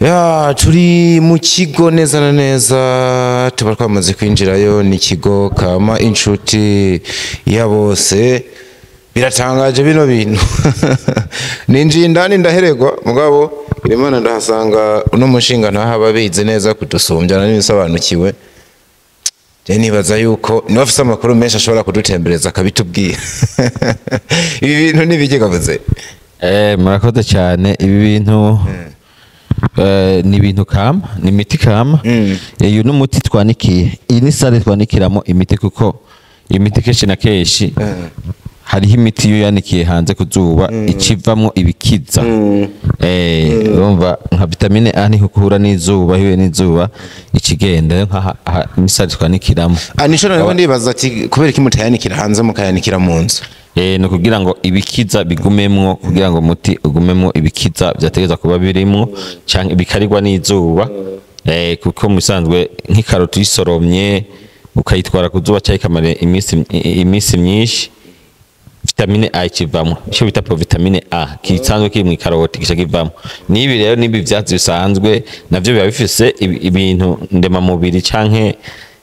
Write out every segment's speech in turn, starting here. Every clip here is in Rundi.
Ya, turi mu kigo neza na neza, tuba twamaze kwinjirayo. Ni ikigo kama inshuti ya bose. Biratangaje bino bintu. Ninjiye indani ndaheregwa, mugabo Imana ndahasanga uno mushinga ntaho abizi neza kudusumbya n'ibisobanukiwe. Je nibaza yuko niba afise amakuru menshi ashobora kudutembereza akabitubwira. Ibi bintu nibiki kavuze? Murakoze cyane. Ibi bintu ni ibintu kama, ni imiti kama. Uyu ni umuti twanikiye. Iyi ni sale twanikiramo imiti, kuko imiti kenshi na kenshi hariho imiti iyo yanikiye hanze ku zuba icivamwo ibikiza. Urumva nka vitamine A niho guhura n'izuba, ihuye n'izuba ikigenda. Nka aha ni sale twanikiramo. Ah, nico nariko ndibaza ati kubera iki mutayanikira hanze mukayanikira mu nzu? Ni ukugira ngo ibikiza bigumemwo, kugira ngo umuti ugumemwo ibikiza vyategerezwa kuba birimwo, canke bikarigwa n'izuba. Kuko mu bisanzwe nk'ikaroti uyisoromye ukayitwara ku zuba canke ikamara iminsi myinshi, vitamine A ikivamwo, ico bita provitamine A kisanzwe kiri mw'ikaroti gica kivamwo. N'ibi rero n'ibi vyatsi bisanzwe navyo biba bifise ibintu ndemamubiri canke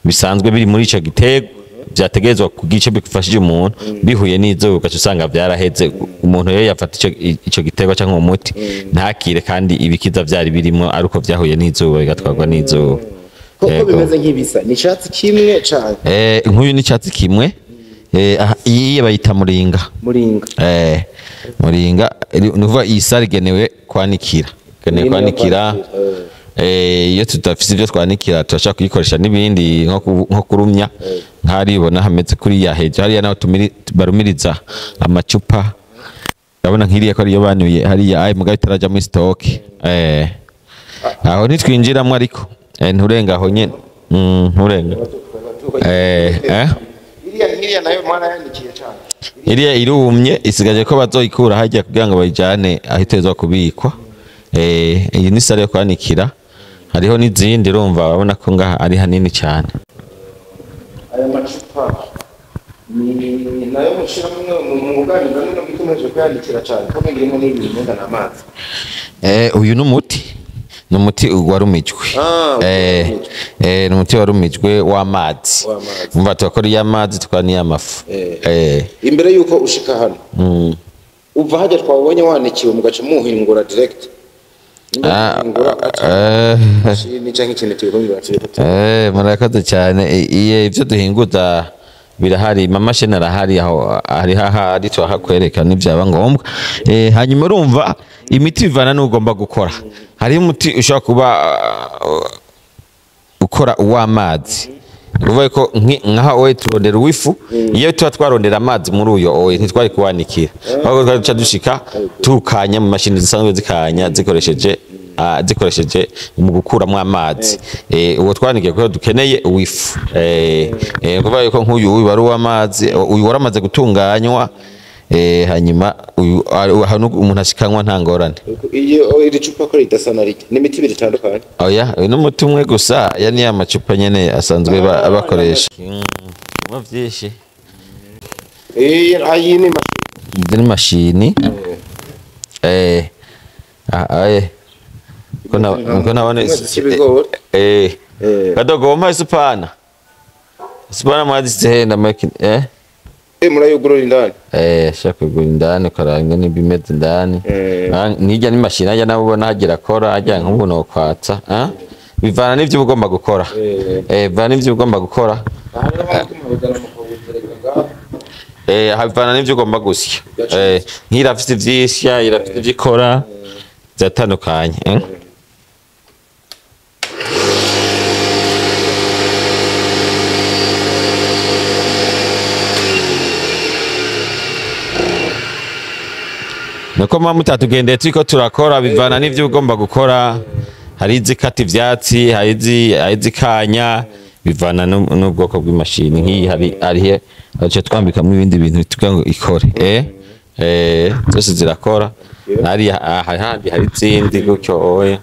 bisanzwe biri muri ico giterwa vyategerezwa kugira ico bifashije umuntu, bihuye n'izuba ugaca usanga vyaraheze. Umuntu rero yafata ico giterwa canke uwo muti ntakire, kandi ibikiza vyari birimwo ari uko vyahuye n'izuba bigatwarwa n'izuba. Koko Yego. bimeze nk'ibisa, ni icatsi kimwe cane? Nk'uyu ni icatsi kimwe. Aha, iyi bayita muringa. Muringa. Muringa, ni ukuvuga iyi sare igenewe kwanikira. Igenewe Iyi niyo kwanikira. kwanikira. Iyo tudafise ivyo twanikira turashobora kuyikoresha n'ibindi nko kurumya. Nk'ahari ubona hameze kuriya hejuru, hariya naho barumiriza amacupa. Urabona nk'iriya ko ariyo banuye hariya, ayi mugabo itaraja muri stock. Aho ntitwinjiramwo ariko. Nturenga aho nyene. Nturenga. Iriya nk'iriya nayo mwana yandikiye cane. Iriya irumye, isigaje ko bazoyikura harya kugira ngo bayijane aho itezwa kubikwa. Iyi ni sale yo kwanikira. Hariho n'izindi, urumva urabona ko ngaha ari hanini cane. Aya macupa ni nayo mushiramwo mu muganiza nino bikomeje kuyandikira cane, ko ngirimo n'ibintu umenga n'amazi. Uyu ni umuti. Ni umuti warumijwe. Ah, Ni umuti warumijwe w'amazi. W'amazi. Umva turakora iy'amazi tukora n'iy'amafu. Imbere yuko ushika hano, uva hajya twabonye wanikiwe mugaca muhingura direct. Ah, Muhingura ni canke ikintu tubihingura direct. Murakoze cyane. Iye ivyo duhinguza birahari, amamashini arahari, aho ari hahari turahakwereka nivyaba ngombwa. Hanyuma urumva imiti bivana n'ugomba gukora. Hariho umuti ushobora kuba ukora uw'amazi. Uvuga ko nkaha oye turondera uw'ifu, iyo tuba twarondera amazi muri uyo oye ntitwari kuwanikira. Ahubwo twari duca dushika tukanya mu mashini zisanzwe zikanya zikoresheje mu gukuramwo amazi. Uwo twanikiye kuko dukeneye uw'ifu. Kuvuga yuko nk'uyu uyu wari uw'amazi, uyu waramaze gutunganywa. Hanyuma uyu hano umuntu ashikanwa nta ngorane. Iyo iri cupa ko ridasa na rike, ni imiti ibiri itandukanye. Oya, uyu ni umuti umwe gusa, aya ni ya macupa nyene asanzwe bakoresha. Kunywa vyinshi. Iyi ni mashini. Izi ni mashini. Ko nabona Z'ibigori. Kadogo wampa isupana. Isupana mwazise he ndamake? Murayugurura indani. Shaka kugura indani ukaraba ingene bimeze indani. Nirya ni mashini ajya nawe ubona hagira akora, ajya nk'ubu nokwatsa. Bivana n'ivyo uba ugomba gukora. Bivana n'ivyo ugomba gukora. Aha rero bari kumubuzana mu kuwutereka ngaho. Bivana n'ivyo ugomba gusya. Nk'irafise ivyisya, irafise ivyo ikora, ziratandukanye. Nuko muba mutatugendeye turiko turakora, bivana n'ivyo ugomba gukora. Hari izikata ivyatsi, hari izikanya, bivana n'ubwoko bw'imashini. Nk'iyi hari aho twambikamwo ibindi bintu tugira ngo ikore. Zose zirakora. Hari handi hari izindi gutyo oye.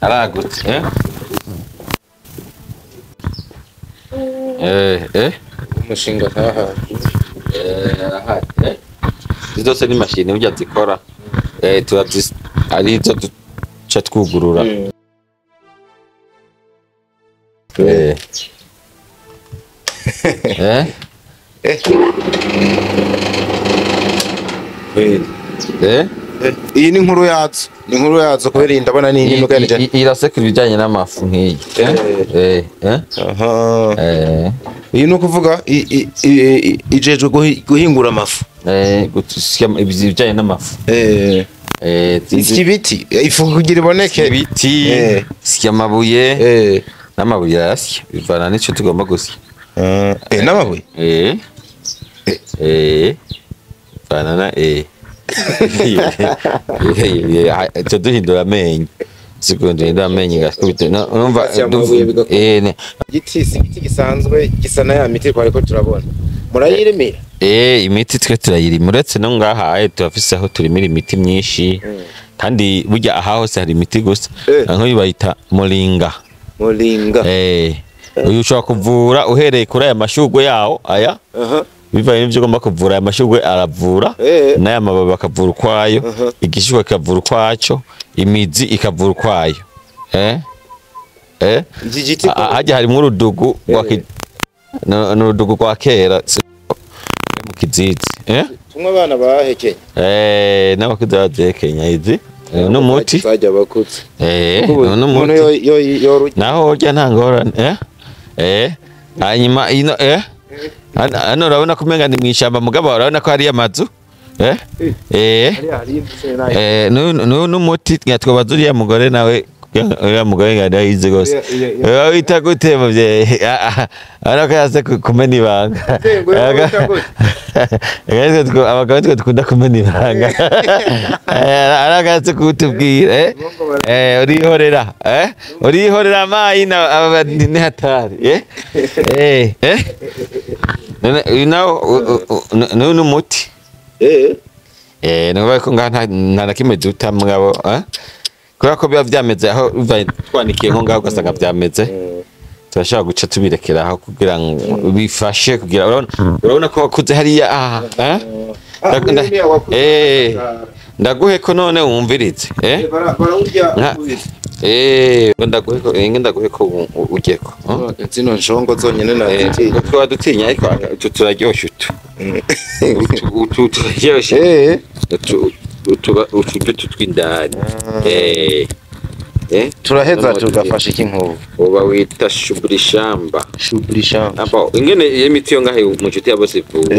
Aragutse umushinga ntaha izo zose ni mashini burya zikora ari izo duca twugurura. Iyi ni inkuru yazo, ni inkuru yazo kubera iyi ndabona ni nini uganije. Irasekura ibijyanye n'amafu nk'iyi. Iyi ni ukuvuga ijejwe guhingura amafu. Ibijyanye n'amafu. Ibiti ifu kugira iboneke. Ibiti, sya amabuye. N'amabuye arasya bivana n'icyo tugomba gusya. N'amabuye? Banana duhindura amenyo. Duhindura amenyo gakubite. Urumva igiti si igiti gisanzwe gisa na ya miti twariko turabona. Murayirimira? Imiti twe turayirima uretse no ngaha turafise aho turimira imiti myinshi. Kandi burya aha hose hari imiti gusa. Nk'uyu bayita moringa. Moringa. Uyu ushobora kuvura uhereye kuri aya mashurwe yawo aya. Bivanye n'ivyo ugomba kuvura, aya mashurwe aravura, n'aya mababi akavura ukwayo, igishishwa kikavura ukwaco, imizi ikavura ukwayo. Harya harimwo urudugu n'urudugu rwa kera mu kizizi. Tumwe abana bahekenye. N'abakuze bazihekenya izi. N'umuti. Zajya abakuze. N'umuti. Naho urya nta ngorane. Hanyuma ino hano urabona ko umenga ni mw'ishamba mugabo urabona ko hari amazu. N'umuti twabaza uriya mugore nawe uriya mugore ngari yize gose. Wita gute muvyeyi? Urabona ko yaze kumena ibanga. Abagabo twe dukunda kumena ibanga. Urabona ko yaze kutubwira. Urihorera. Urihorera amayi ni hatari. Uyu nawo n'umuti. Nukuvuga ko ngaha nta na kimwe duta mugabo. Kubera ko biba vyameze aho twanikiye nko ngaho ugasanga vyameze, turashobora guca tubirekera aho kugira ngo bifashe kugira urabona ko wakuze hariya aha. Ndaguhe ko none wumvirize. Ndaguhe ko ujyeko. Zino nshongo zonyene nazitinya. Twaba dutinya ariko utu turaryoshe utu. Utu turaryoshe. Utu tw'indani. Turaheza tugafasha iki nkubu. Uba wita shuburishamba. Shuburishamba. Abo ingene iyo miti yo ngahe mu nshuti yabo sivura.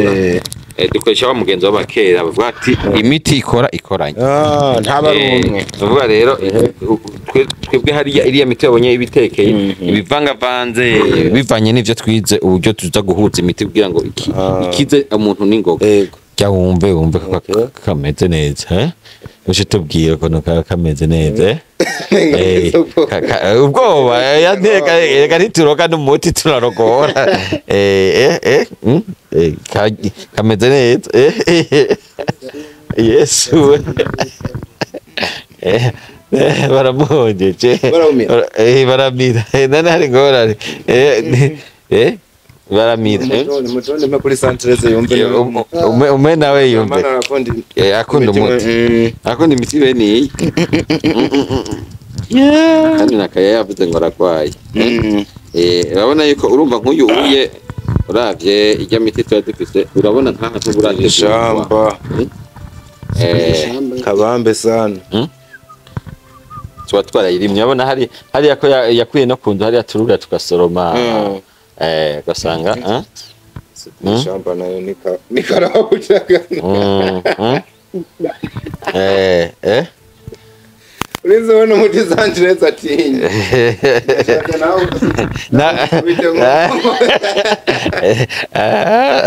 Dukoresha wa mugenzi w'abakera bavuga ati imiti ikora ikoranye. Ntaba ari umwe. Tuvuga rero twebwe hariya iriya miti yabonye ibitekeye ibivangavanze bivanye n'ivyo twize uburyo tuza guhuza imiti kugira ngo ikize umuntu n'ingoga. Jya wumve ko kameze neza. Uje tubwire ko kameze neza. Ubwoba yanteka ntituroga n'umuti turarogora. Kameze neza. Yesu. Baramuhongeje. Baramira. None hari ingorane. Baramira. Mutone mpe kuri santreze yumve. Ume nawe yumve. Akunda umuti. Akunda imiti bene iyi. Kandi nakaya yavuze ngo aragwaye. Urabona yuko urumva nk'uyu uye uravye ijya miti tuba dufise urabona nkaha ntuburategurwa. Ishamba. Kabambe sana. Tuba twarayirimye urabona hari hariya ko yakuye no ku nzu hariya turura tugasoroma. Ugasanga ishamba nayo nikarabucaga. Urinze ubona umuti santreze atinya.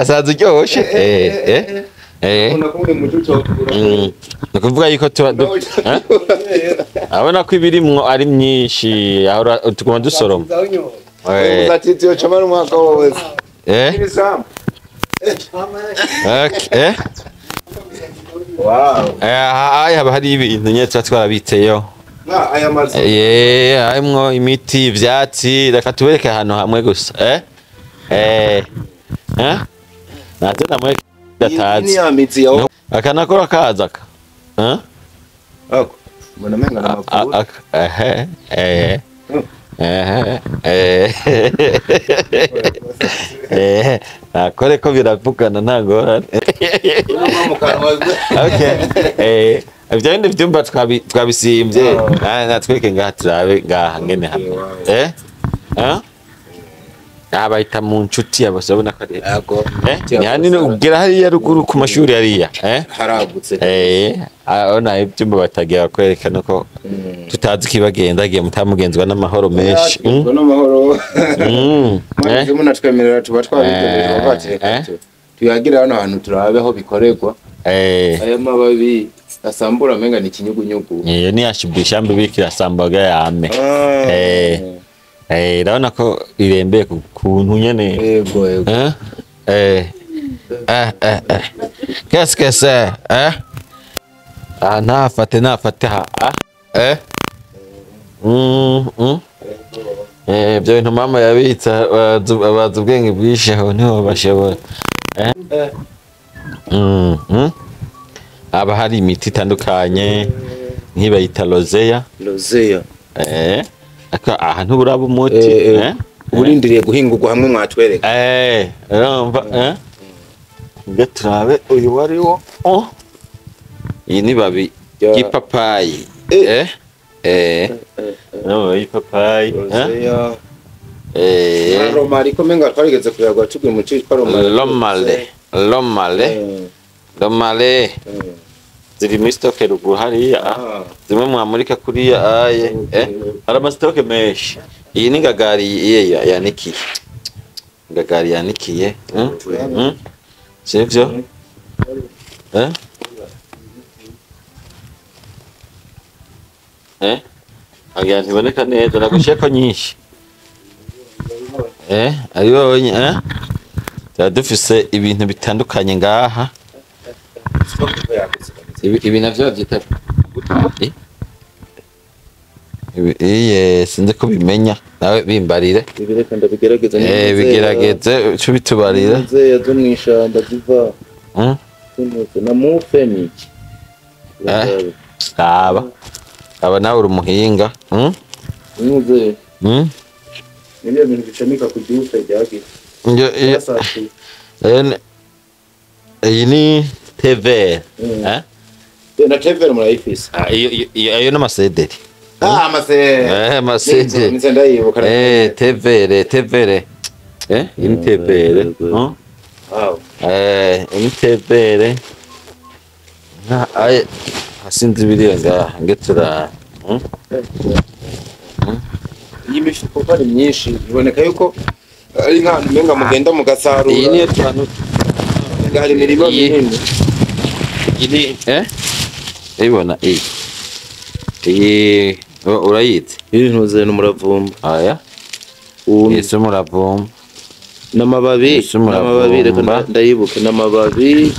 Asanze uryoshe. Ni ukuvuga yuko tuba abona ko ibirimwo ari myinshi tuguma dusoroma. Wow. Aha haba hari ibintu nyene tuba twarabitseyo. Aya mazu. Harimwo imiti, ivyatsi, reka tubereke ahantu hamwe gusa. Naze namwe gatazi. Ni ya mizi yawo. Aka nako rakaza aka. Ako. Mbona menga na makuru. Nakore ko biravugana nta ngorane. Okay. Ivyo bindi vyumba twabisimvye. Natweke ngaha turabe ngaha ngene hamwe. Abayita mu nshuti yabo urabona ko ari. Ni hanini ugera hariya ruguru ku mashuri hariya. Haragutse. Abona ibyumba batagira kwerekana ko tutazi kibagenda agiye mutamugenzwa n'amahoro menshi. N'amahoro. Mwaje munatwemerera tuba twabigejeje batireka. Tuyagira hano hantu turabe aho bikorerwa. Aya mababi asambura menga ni kinyugunyugu. Iyo ni ashibisha mbibikira sambaga yame. Urabona ko irembeye ku kuntu nyene. Yego yego. Qu'est-ce que c'est? Ah, nafate nafate ha. Ibyo bintu mama yabitse abazi ubwenge bwinshi aho niho bashobora. Aba hari imiti itandukanye nk'ibayita roseya. Roseya. Aka aha ntuburaba umuti. Urindiriye guhingurwa hamwe mwatwereka. Urumva Nge turabe uyu wariwo. Iyi ni babi y'ipapayi. No ipapayi. Roseya. Romari ko menga twarigeze kuyagwa tugwe mu citwa romari. Lomale. Lomale. Lomale. Ziri muri stoke ruguru hariya. Zimwe mwamurika kuriya aye. Hari amastoke menshi. Iyi ni ngagari yanikiye. Ngagari yanikiye. Sivyo? Agira ntiboneka neza nagusheko nyinshi. Aribonye Tuba dufise ibintu bitandukanye ngaha. Ibi navyo bavyita ibi sinzi ko bimenya nawe bimbarire. Ibireka ndabigerageza. Bigerageze cyo bitubarira. Nze zo mwishamba ziva. Na mufe niki. Aba. Aba nawe uri umuhinga. Nze. Nibyo bintu bicamika ku gihufe ryagize. Iyi ni TV. Na TV murayifise. Iyo n'amasederi. Amasederi. Amasederi. Nze ndayibuka. TVR, TVR. Iyi ni TVR. Wow. Iyi TVR. Aye sinzi biriya ngaha ngetura. Iyi mifuko ari myinshi iboneka yuko ari nk'ahantu menga mugenda mugasarura. Iyi niyo twantu hari imirima minini. Iyi ibona iyi. Iyi urayizi? Iyi ntuze n'umuravumba. Aya. Iyi si umuravumba. N'amababi, n'amababi reka ndayibuke n'amababi.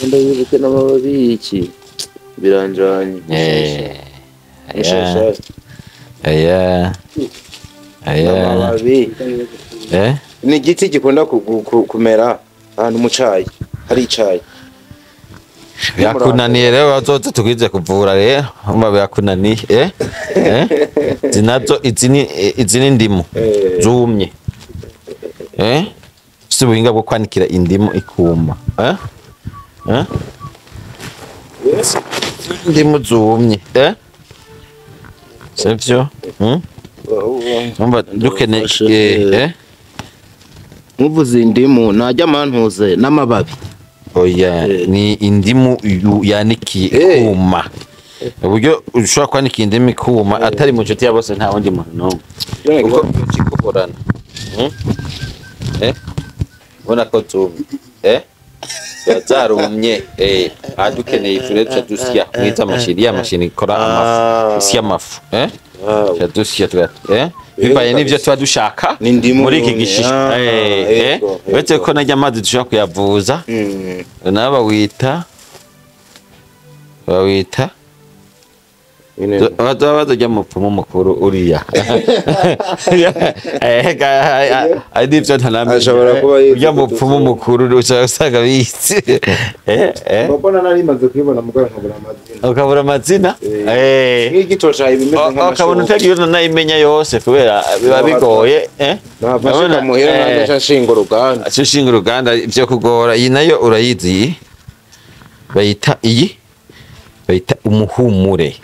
Ndayibuke n'amababi iki? Biranjanye. Aya. Aya. Amababi. Ni igiti gikunda kumera ahantu mu cayi, hari icayi. Birakunaniye rero bazoze tugize kuvura rero, umva birakunaniye. Zinazo izi ni indimu zumye. Si ubuhinga bwo kwanikira indimu ikuma. Indimu zumye. Sivyo? Umva dukeneye Muvuze indimu najya mantuze n'amababi. Oya ni indimu yanikiye ikuma. Uburyo ushobora kwanika indimu ikuma atari mu nshuti ya bose nta wundi muntu n'umwe. Kuko kikuborana. Ubona ko zumye. Zarumye. Adukeneye ifu rero dusya mwiza mashini ya mashini ikora amafu. Isya amafu. Dusya tuga. Bibaye n'ivyo tuba dushaka N'indimu muri iki none. gishishwa. Ah, yego, Uretse yego. ko najya amazi dushobora kuyavuza, nabo bawita Nyine. Bazoba bazojya mu mupfumu mukuru uriya. Ari n'ivyo ntanamenye. Ashobora kuba yize Urya mupfumu mukuru usanga bizi. Mbona nari maze kuyibona mugabo nkabura amazina. Ukabura amazina. Nk'igito cawe bimeze Ukabona nk'amashuka. utagiye unayimenya yose kubera biba bigoye. Nahava nshika muhira nanjye nca nshinga uruganda. Aca ushinga uruganda ivyo kugora. Iyi nayo urayizi, iyi bayita, iyi bayita umuhumure.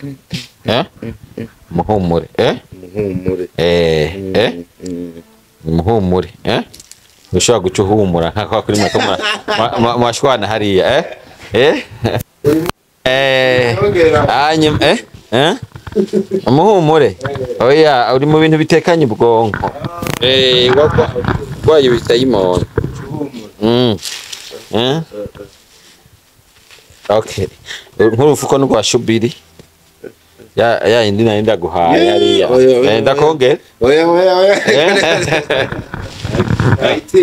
Umuhumure. Umuhumure. Umuhumure. Ushobora guca uhumura nka kwa kuri mwe mwashwana hariya. Hanyuma umuhumure, oya, uri mu bintu bitekanye ubwonko. Wagwaye ibidayimoni. Okay, nk'urufuko n'urwa shubiri ya yindi nari ndaguhaye hariya. Oya, oya, Ndakongera. Oya, oya, oya.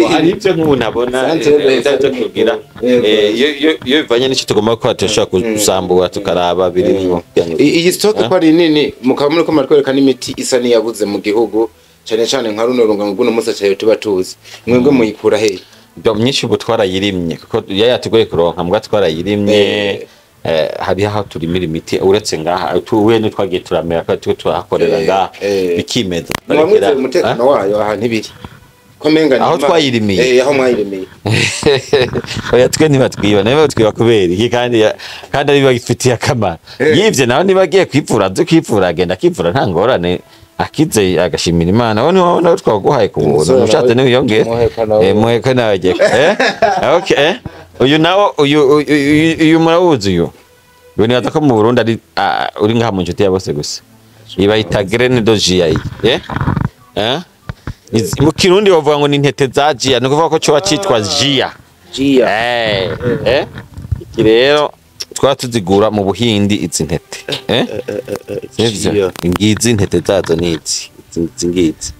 Hari ibyo nk'umuntu abona byo kugira. Iyo bivanye n'icyo tugomba gukora, turashobora gusambura tukaraba birimwo. Iyi stock ko ari nini, mukaba muriko muratwereka n'imiti isa n'iyabuze mu gihugu, cane cane nka runo rungano rw'uno munsi atayo tuba tuzi, mwebwe muyikura hehe? Byo myinshi ubu twarayirimye, kuko yatugoye kuronka, mbwa twarayirimye. Hariho aho turimira imiti uretse ngaha tuwe n'utwagiye turamera ko turiko turahakorera ngaha bikimeza. Muba mwizeye umutekano wayo ahantu ibiri ko menga ni Aho twayirimiye. Aho mwayirimiye. Oya, twe ntibatwiba, nawe batwiba kubera iki? Kandi ari bagifitiye akamaro. Yivye nawe niba agiye kwivura, aze kwivura, agenda akivura, nta ngorane, akize agashimira Imana. Wowe niwo nawe twaguhaye ku buntu. Umusore ushatse nawe niwiyongere. muheka nawe. Muheka nawe agiye. Okay, uyu nawo, uyu murawuzi? Uyu nibaza ko mu Burundi ari uri ngaha mu nshuti ya bose gusa. Iyi bayita graine de chia iyi. Mu Kirundi bavuga ngo ni intete za chia, ni ukuvuga ko coba citwa chia. Gia. Iki rero twaba tuzigura mu Buhindi izi ntete. Sivyo? Chia. Ngizi intete zazo nizi. Izi ngizi.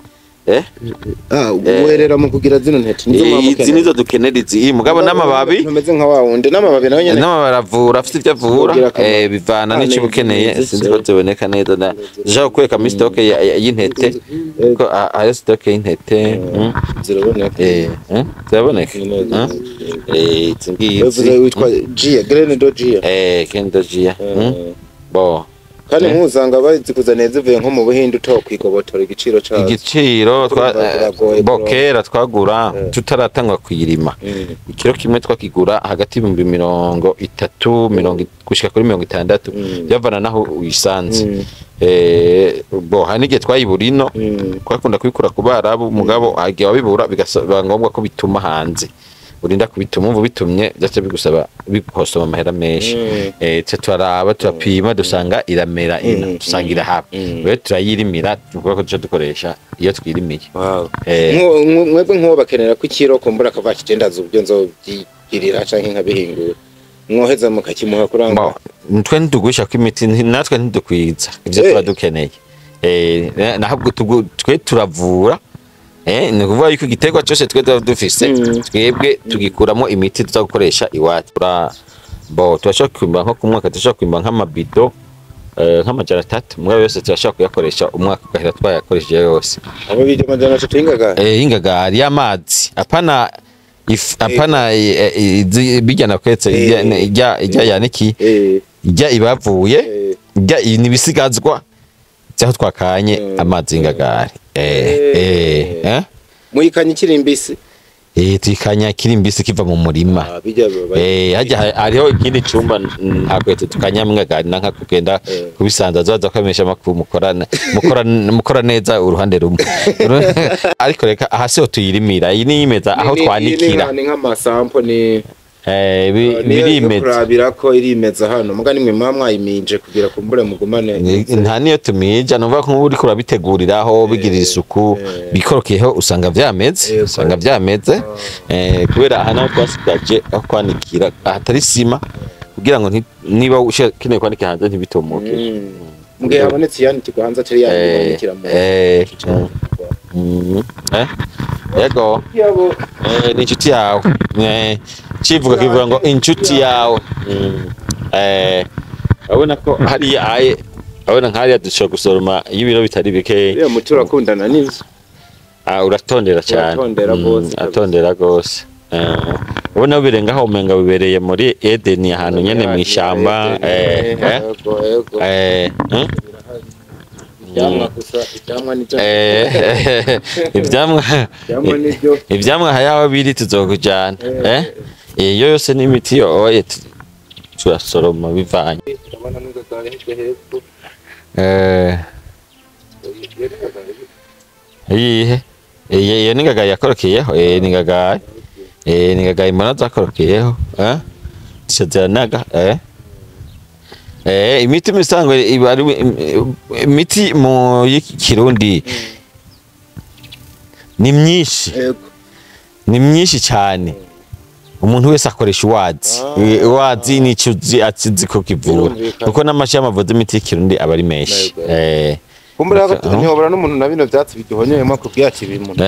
Ah, werera mu kugira zino ntete nizo muba Izi mukeneye. nizo dukenera izi, mugabo n'amababi. Ntumeze nka wa wundi n'amababi nayo nyene. N'amababi aravura, afite ibyo avura. Kugira akamaro. Bivana Ah, n'icyo ukeneye. Sinzi ko ziboneka neza, na ndashaka kukwereka muri stock y'intete ko hariyo stock y'intete. Ziraboneka. Ziraboneka. Ni neza. Izi ngizi. Uvuze witwa Gia, graine de Gia. Graine de chia. Bo Kandi nk'usanga bazikuzaniye zivuye nko mu Buhinde, utokwigobotora igiciro cazo. Igiciro Urumva biragoye bo kuronka. Kera twagura tutaratangwa kuyirima, ikiro kimwe twakigura hagati y'ibihumbi 30 gushika kuri 60, byavana naho uyisanze. Bo hari n'igihe twayibura ino, twakunda kubikura ku Barabu, mugabo hagiye wabibura bigasaba ngombwa ko bituma hanze, urinda kubituma, umva bitumye byaca bigusaba bigukosoma amahera menshi. Twe turaraba, turapima, dusanga iramera ino, dusanga irahaba, rero turayirimira, tuvuga ko duca dukoresha iyo twirimiye. Wow. Mwebwe nk'uwo bakenera ko ikiro kumbura akavuga ati ndazi uburyo nzobyigirira canke nkabihingura, mwoheza mukakimuha kurangwa? Bo, twe ntitugurisha ko imiti, natwe ntidukwiza ivyo tuba dukeneye. Nahabwo twe turavura. Ni ukuvuga yuko igiterwa cyose twe tuba dufise, twebwe tugikuramo imiti tuza gukoresha iwacu. Bo turashobora kwimba nko ku mwaka, turashobora kwimba nk'amabido nk'300, mugabo yose turashobora kuyakoresha umwaka ugahera twayakoresheje yose. Abo bijya 300 y'ingagari? Y'ingagari y'amazi, apana apana bijya nakwetse ijya yaniki, ijya ibavuye, ijya nibisigazwa byaho twakanye amazi y'ingagari. Muyikanya ikiri mbisi? Tuyikanya kiri mbisi kiva mu murima. Ah, bijya Hajya hariho ikindi cumba ntakwete tukanyamwe ingagari na nka kugenda kubisanza zaza kwemesha amakuru mukorana mukora neza uruhande rumwe, ariko reka aha siho tuyirimira, iyi ni imeza aho twanikira. Ni nk'amasampo ni niyo Birimeza. Kurabira ko irimeza hano, muga nimwe muba mwayiminje kugira kumbure mugumane. Nta niyo tumija, numva ko uriko urabiteguriraho bigirira isuku, bikorokeyeho usanga vyameze. Usanga vyameze, kubera aha naho twasigaje aho kwanikira ahatari sima kugira ngo niba ukeneye kwanikira hanze ntibitumuke. Mugihe habonetse iyanikirwa hanze atari yandikira mu Yego. Ni inshuti yawe. Civuga kivuga ngo inshuti yawe. Urabona ko hariya aye, urabona nk'hariya dushobora gusoroma iyo ibiro bitari bikeya. Uriya muti urakundana n'inzu. Uratondera cyane. Uratondera gose. Atondera gose. Ubona birenga aho umenga bibereye muri Eden, ahantu nyene mu ishamba. Ivyamwa gusa, ivyamwa nivyo. Ivyamwa. Ivyamwa nivyo. Ivyamwa hayaho biri tuzokujana. Iyo yose ni imiti yoye turasoroma bivanye. Ndabona n'ingagari hejwe hepfo. Iyihe? Iyo ni ingagari yakorokeyeho? Ni ingagari. Ni ingagari mbona zakorokeyeho. Ziranaga. Imiti misango imiti mu y'ikirundi ni myinshi. Ni myinshi cyane. Umuntu wese akoresha uwazi. Uwazi nico azi ko kivura. Kuko n'amashami avuze imiti y'ikirundi aba ari menshi. Kumbura ntihobora n'umuntu na bino vyatsi bigihonyeyemo akubwiye ati bimuntu.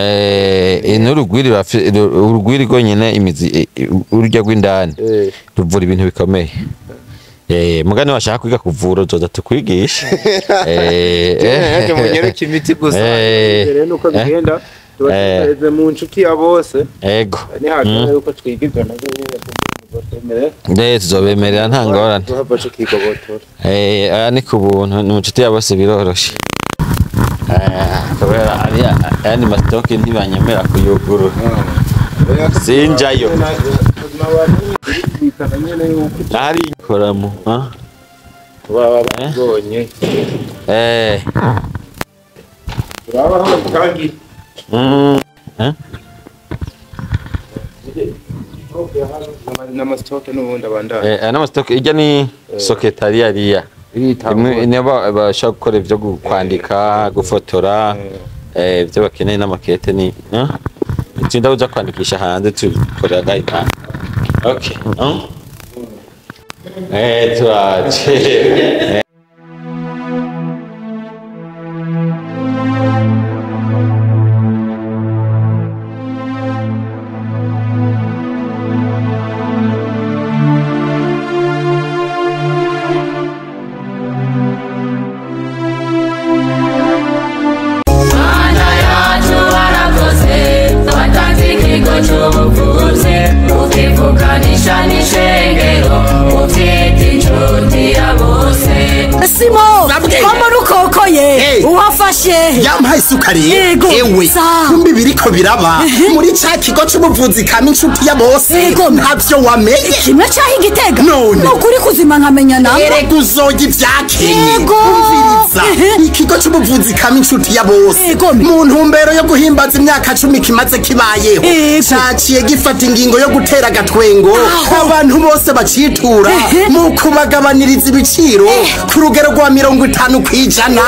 N'urugwiri urugwiri rwonyene imizi ururya rw'indani ruvura ibintu bikomeye. Mugani washaka kwiga kuvura uzoza tukwigisha. Munyereke imiti gusa. Rero nuko bigenda tubatereze mu nshuti ya bose. Ego. Ni hagera yuko twiga ivyo navyo nyene muzotemerera. Tuzobemerera nta ngorane. Tuhava tukigobotora. Aya ni ku buntu, ni mu nshuti ya bose biroroshe. Kubera aya ni masitoke ntibanyemera kuyugurura. Sinjayo. Nari koramo, Baba babonye. Baba aho batangiye. N'amasitoke n'ubundi abandanya. N'amasitoke ijya ni soketariya riya. Imwe niba bashaka gukora ivyo kwandika, gufotora, ivyo bakeneye n'amakete ni. Itsinda uza kwandikisha hanze tukorera gaita. Okay. Turaje. Yampaye isukari ewe kumbi biriko biraba muri ca kigo c'ubuvuzi kama inshuti ya bose ntavyo wamenye kimwe caho igitega nukuri kuzima nkamenya namba erega uzoga ivyakenye umviriza ikigo c'ubuvuzi kama inshuti ya bose mu ntumbero yo guhimbaza imyaka 10 kimaze kibayeho caciye gifata ingingo yo gutera agatwengo abantu bose bacitura mu kubagabaniriza ibiciro ku rugero rwa 50%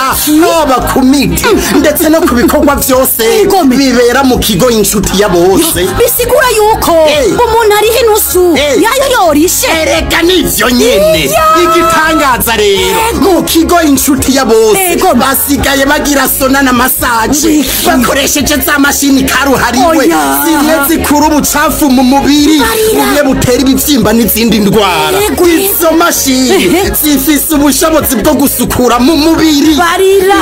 haba ku miti ndetse no ku bikorwa byose bibera mu kigo inshuti ya bose. Bisigura yuko umuntu ari inusu yayo yorishe. Erega nivyo nyene igitangaza rero mu kigo inshuti ya bose basigaye bagira sona na massage bakoresheje za mashini karuhariwe zimwe zikura ubucafu mu mubiri bumwe butera ibibyimba n'izindi ndwara. Izo mashini zifise ubushobozi bwo gusukura mu mubiri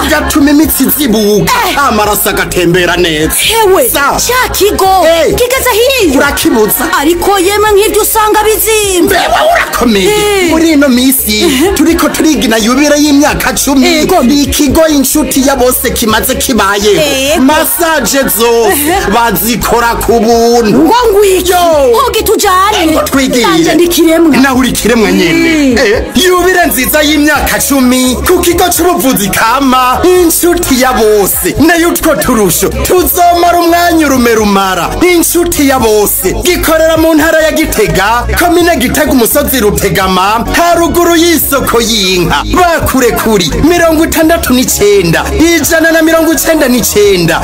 bigatuma imitsi zibuka amaraso agatembera neza. Hewe cya kigo kigeze hiyo urakibuza ariko yemwe nk'ibyo usanga bizimba. Mbewe urakomeye muri ino misi turiko turigina yubire y'imyaka 10 ikigo inshuti ya bose kimaze kibayeho massage zose bazikora ku buntu. Ngo ngwiki hogi tujane twigire ndikiremwa naho uri kiremwa nyene. Yubire nziza y'imyaka 10 ku kigo c'ubuvuzi kama inshuti Inshuti ya bose nayo utwo turusho tuzomara umwanya urume rumara. Inshuti ya bose gikorera mu ntara ya Gitega, komine Gitega, umusozi Rutegama, haruguru y'isoko y'inka. Bakure kuri 69 199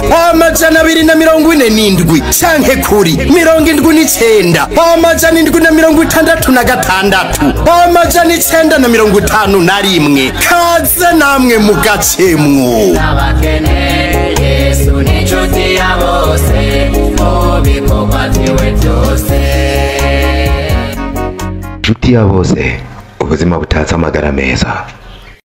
247 canke kuri 79 766 951. Kaze namwe mugacemwo. Abakene, Yesu ni inshuti ya bose mu bikorwa byiwe byose. Inshuti ya bose, ubuzima butatse amagara meza.